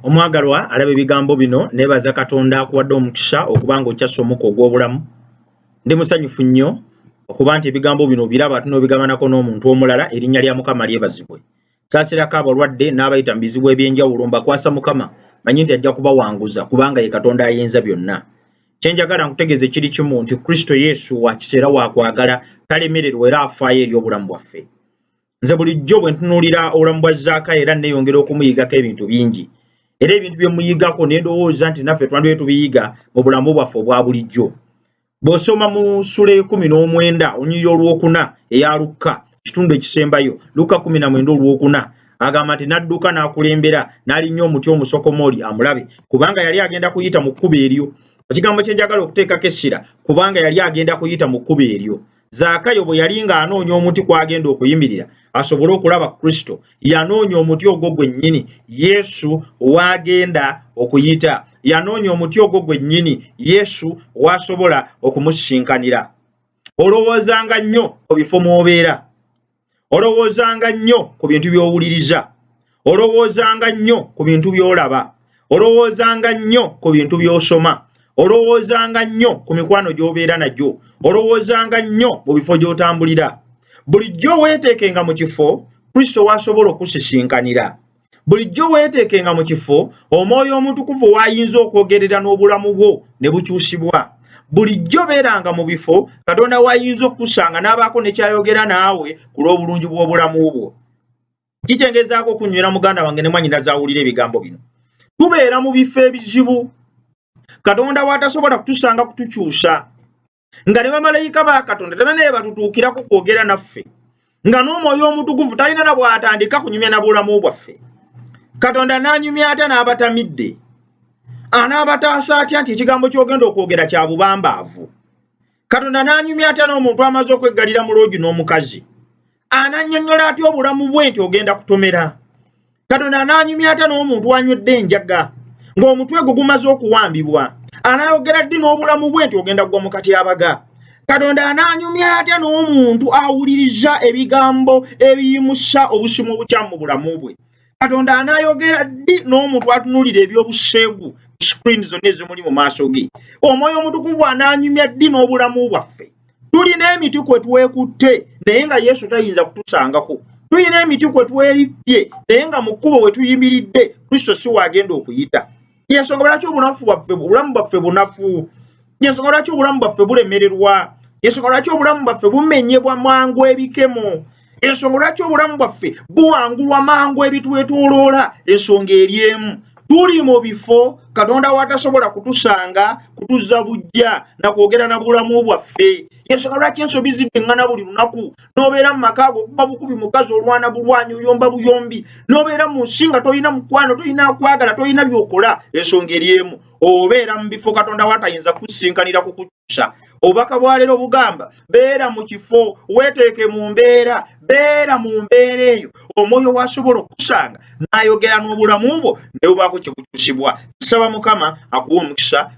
Omwagalwa alaba ebigambo bino, neebaza Katonda akuwadde omukisa okuba nga okyassa omukka ogw'obulamu. Ndi musanyufu nnyo okuba nti ebigambo bino obiraba ate n'obigabanako n'omuntu omulala. Erinnya lya Mukama lyebazibwe. Saasirako abalwadde n'abayita mu bizibu eby'enjawulo, mbakwasa Mukama, manyi nti ajja kubawanguza kubanga ye Katonda ayinza byonna. Kye njagala nkutegeeze kiri kimu nti Kristo Yesu wa kisa era wa kwagala, talemererwa era afaayo eri obulamu bwaffe. Nze bulijjo bwe ntunuulira obulamu bwa Zaakayo era nneeyongera okumuyigako ebintu bingi. Era ebintu bye muyigako ne ndowooza nti naffe twandibadde tubiyiga mu bulamu bwaffe obwa bulijjo. Bw'osoma mu ssuula ey'ekkumi n'omwenda olunyiriri olwokuna eya Lukka, ekitundu ekisembayo, Lukka 19 olwokuna, agamba nti n'adduka n'akulembera n'alinnya omuti omusokomooli amulabe, kubanga yali agenda kuyita mu kkubo eryo. Ekigambo kye njagala okuteekako essira, kubanga yali agenda kuyita mu kkubo eryo. Zaakayo bwe yali ng'anoonya omuti kw'agenda okuyimirira asobole okulaba Kristo, yanoonya omuti ogwo gwennyini Yesu w'agenda okuyita. Yanoonya omuti ogwo gwennyini Yesu w'asobola okumusisinkanira. Olowoozanga nnyo ku bifo mw'obeera. Olowoozanga nnyo ku bintu by'owuliriza. Olowoozanga nnyo ku bintu by'olaba. Olowoozanga nnyo ku bintu by'osoma. Olowoozanga nnyo ku mikwano gy'obeera nagyo. Olowoozanga nnyo mu bifo gy'otambulira. Bulijjo weeteekenga mu kifo Kristo w'asobola okusisinkanira. Bulijjo weeteekenga mu kifo Omwoyo Omutukuvu w'ayinza okwogerera n'obulamu bwo ne bukyusibwa. Bulijjo beeranga mu bifo Katonda w'ayinza okukusanga n'abaako ne ky'ayogera naawe ku lw'obulungi bw'obulamu bwo. Kikyengezaako okunywera muganda wange ne mwannyinaze awulira ebigambo bino. Tubeera mu bifo ebizibu Katonda w'atasobola kutusanga kutukyusa. Nga ne bamalayika ba Katonda tebalina bye batutuukirako kwogera naffe, nga n'Omwoyo Omutukuvu talina na bw'atandika kunyumya na bulamu bwaffe. Katonda n'anyumya atya n'abatamidde? Anaabataasa atya nti ekigambo ky'ogenda okwogera kya bubambaavu? Katonda n'anyumya atya n'omuntu amaze okweggalira mu loogi n'omukazi? Anannyonnyola atya obulamu bwe nti ogenda kutomera? Katonda anaanyumya atya n'omuntu anywedde enjaga ng'omutwe gwe gumaze okuwambibwa? Anaayogera ddi n'obulamu bwe nti ogenda kugwa mu katyabaga? Katonda anaanyumya atya n'omuntu awuliriza ebigambo ebiyimusa obusimu obukyamu mu bulamu bwe? Katonda anaayogera ddi n'omuntu atunuulira eby'obuseegu ku screen zonna ezimuli mu maaso ge? Omwoyo Omutukuvu anaanyumya ddi n'obulamu bwaffe? Tulina emiti kwe twekutte naye nga Yesu tayinza kutusangako. Tulina emiti kwe twerippye naye nga mu kkubo we tuyimiridde Kristo si waagenda okuyita. Yensonga lwaki obunafu bwaffe, obulamu bwaffe bunafu. Yensonga lwaki obulamu bwaffe bulemererwa. Yensonga lwaki obulamu bwaffe bumenyebwa mangu ebikemo. Ensonga lwaki obulamu bwaffe buwangulwa mangu ebitwetooloola, ensonga eri emu. Tuli mu bifo Katonda w'atasobola kutusanga, kutuzza buggya na kwogera na bulamu bwaffe. Ensonga lwaki ensobi ziddiŋŋana buli lunaku, n'obeera mu maka ago okuba bukubi mukazi, olwana bulwanyi, oyomba buyombi, n'obeera mu nsi nga tolina mukwano, tolina akwagala, tolina by'okola, ensonga eri emu. Obeera mu bifo Katonda w'atayinza kukusisinkanira kuku omukisa. Obubaka bwa leero bugamba beera mu kifo, weeteeke mu mbeera, beera mu mbeera eyo omwoyo w'asobola okukusanga n'ayogera n'obulamu bwo ne bubaako kye bukyusibwa. Nsaba Mukama akuwe omukisa.